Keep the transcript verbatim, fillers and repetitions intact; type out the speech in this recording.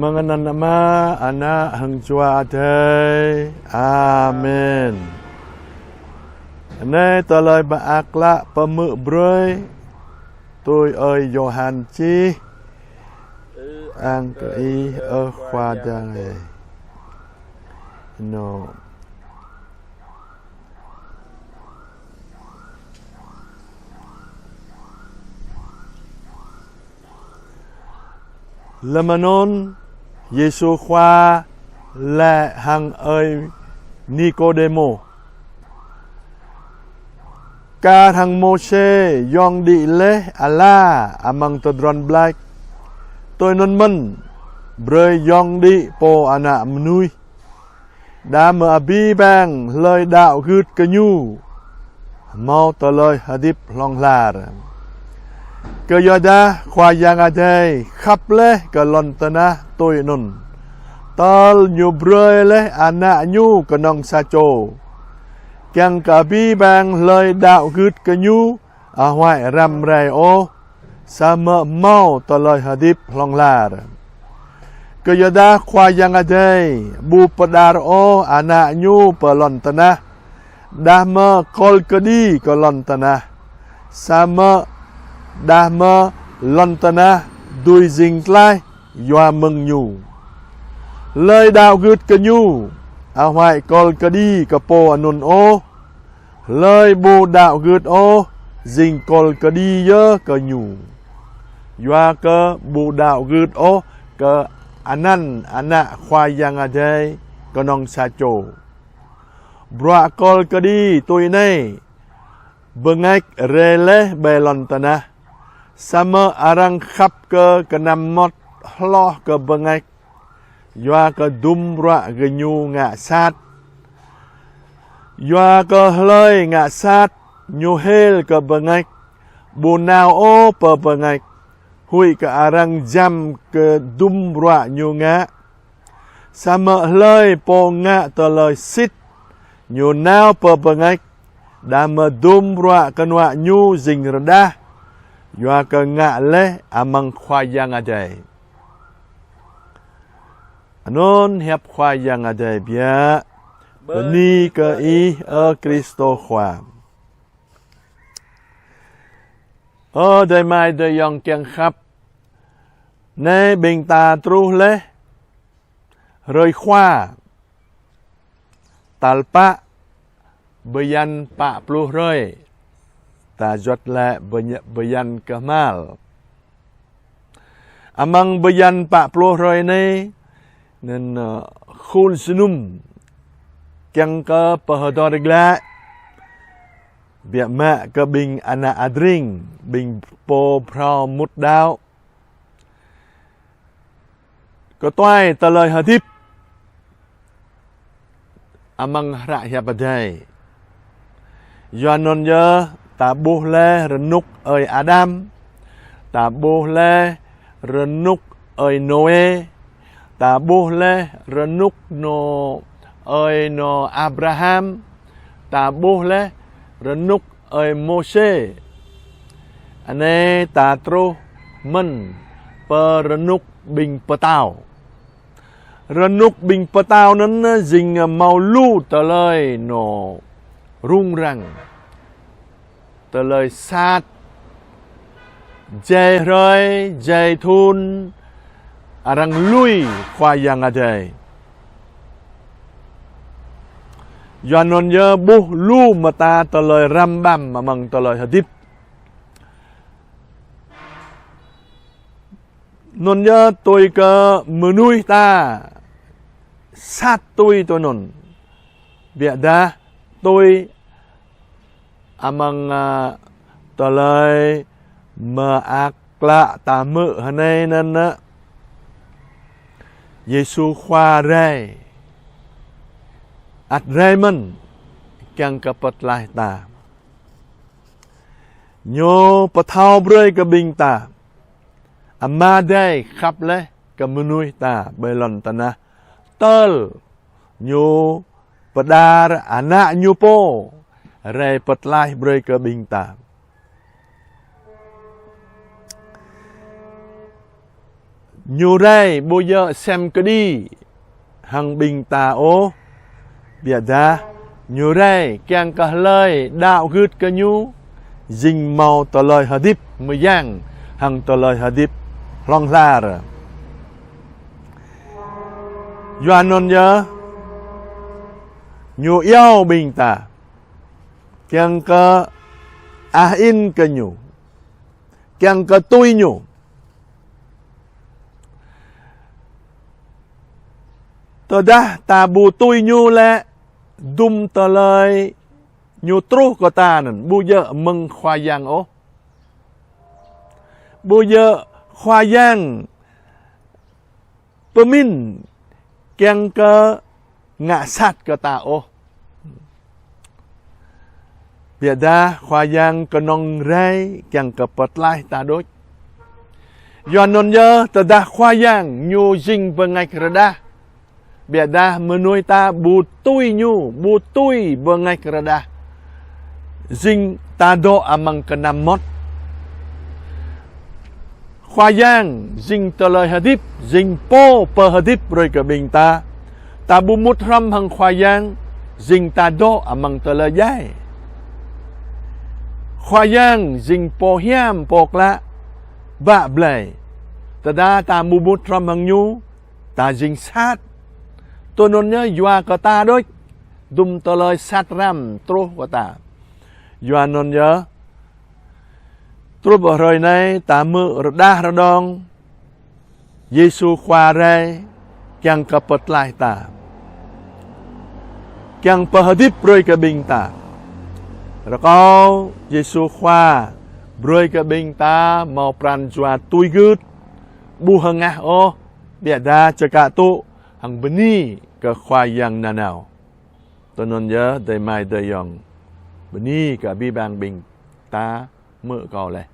Mơ̆ng anăn Ama, Ană hăng Jua Adai. Amen. Anai tơlơi mơak klă pơmưk brơi tui ơi Yôhan čih. Ang kơ Ih, ơ Khua Yang Adai. Nô. Lơm anŭn, Yêsu Khua laĭ hăng ơi Nikôdêmô: Kar hăng Môsê yŏng đĭ laih ala amăng tơdron ƀlač, tui anŭn mơ̆n brơi yŏng đĭ Pô Ană Mơnuih. Đah mơ̆ abih bang hlơi đaŏ gưt kơ Ñu hmâo tơlơi hơdip hlŏng lar. Kơyuadah Khua Yang Adai khăp laih kơ lŏn tơnah tui anŭn, tơl Ñu brơi laih Ană Ñu kơnơ̆ng sa čô, kiăng kơ abih bang hlơi đaŏ gưt kơ Ñu huăi răm rai ôh, samơ̆ hmâo tơlơi hơdip hlŏng lar. Kơyuadah Khua Yang Adai ƀu pơđar ôh Ană Ñu pơ lŏn tơnah, đah mơ̆ kol kơđi kơ lŏn tơnah, samơ̆ đah mơ̆ lŏn tơnah dưi jing tlaih yua mơ̆ng Ñu. Hlơi đaŏ gưt kơ Ñu, huăi kol kơđi kơ pô anŭn ôh. Hlơi ƀu đaŏ gưt ôh, jing kol kơđi yơh kơ ñu, yua kơ ƀu đaŏ gưt ôh kơ anăn Ană Khua Yang Adai kơnơ̆ng sa čô. Bruă kol kơđi tui anai: bơngač rai laih ƀơi lŏn tơnah, samơ̆ arăng khăp kơ kơnăm mơmŏt hloh kơ bơngač, yua kơ dŭm bruă gơñu ngă sat. Yua kơ hlơi ngă sat, ñu hil kơ bơngač, ƀu nao ôh pơ bơngač, huĭ kơ arăng jăm kơ dŭm bruă ñu ngă. Samơ̆ hlơi pô ngă tơlơi sĭt, ñu nao pơ bơngač, đah mơ̆ dŭm bruă kơnuă ñu jing rơđah, yua kơ ngă laih amăng Khua Yang Adai. Anŭn hiăp Khua Yang Adai biă. Bơni kơ Ih, ơ Krist Khua. Ơ adơi amai adơi ayŏng kiăng khăp, anai ƀing ta truh laih hrơi Khua, tal pă bơyan pă pluh hrơi, ta juăt laĭ bơyan kơhmal. Amăng bơyan pă pluh hrơi anai, anŭn, ơ, khul jơnum kiăng kơ pơhơdơr glaĭ biă mă kơ ƀing ană adring, ƀing pô phrâo mŭt đaŏ, kơtuai tơlơi hơdip amăng hră hiăp Adai. Yua anŭn yơh ta ƀuh laih rơnŭk ơi Adam, ta ƀuh laih rơnŭk ơi Nôê, ta ƀuh laih rơnŭk nô ơi nô Abraham, ta ƀuh laih rơnŭk ơi Môsê. Anai ta truh mơ̆n pơ rơnŭk ƀing pơtao. Rơnŭk ƀing pơtao anŭn jing hmâo lu tơlơi nô rŭng răng, tơlơi sat, jai hrơi, jai thŭn, arăng lui Khua Yang Adai. Yua anŭn yơh ƀuh lu mơta tơlơi răm ƀăm amăng tơlơi hơdip. Anŭn yơh tui kơ mơnuih ta sat tui tui anŭn. Biă dah tui amăng, ơ, tơlơi mơak klă ta hmư̆ hrơi anai anŭn, Yêsu Khua rai, ăt rai mơ̆n kiăng kơ pơtlaih ta. Ñu pơthâo brơi kơ ƀing ta, Ama Adai khăp laih kơ mơnuih ta ƀơi lŏn tơnah, tơl Ñu pơđar Ană Ñu pô rai pơtlaih brơi kơ ƀing ta. Ñu rai ƀu djơ̆ sem kơđi hăng ƀing ta ôh. Biă dah, ñu rai kiăng kơ hlơi đaŏ gưt kơ ñu, jing hmâo tơlơi hơdip mơyang hăng tơlơi hơdip hlŏng lar. Yua anŭn yơh, ñu iâu ƀing ta kiăng kơ ah in kơ ñu, kiăng kơ tui ñu. Tơdah ta ƀu tui ñu lĕ, dum tơlơi ñu truh kơ ta anŭn ƀu djơ̆ mơ̆ng Khua Yang ôh. Ƀu djơ̆ Khua Yang pơmĭn kiăng kơ ngă sat kơ ta ôh. Biă dah Khua Yang kơnơ̆ng rai kiăng kơ pơtlaih ta đôč. Yua anŭn yơh, tơdah Khua Yang ñu jing bơngač rơđah, biă dah mơnuih ta ƀu tui ñu, ƀu tui bơngač rơđah, jing ta dŏ amăng kơnăm mơmŏt. Khua Yang jing tơlơi hơdip, jing pô pơhơdip brơi kơ ƀing ta. Ta ƀu mŭt hrŏm hăng Khua Yang, jing ta dŏ amăng tơlơi djai. Khua Yang jing pô hiam, pô klă, bă blai. Tơdah ta ƀu mŭt hrŏm hăng ñu, ta jing sat. Tui anŭn yơh, yua kơ ta đôč, dum tơlơi sat răm truh kơ ta. Yua anŭn yơh, truh pơ hrơi anai ta hmư̆ rơđah rơđông, Yêsu Khua rai kiăng kơ pơtlaih ta, kiăng pơhơdip brơi kơ ƀing ta. Rơkâo Yêsu Khua brơi kơ ƀing ta hmâo pran jua tui gưt, ƀu hơngah ôh, biă dah čơkă tŭ hăng bơni kơ Khua Yang nanao. Tui anŭn yơh, adơi amai adơi ayŏng, bơni kơ abih bang ƀing ta hmư̆ kâo laih.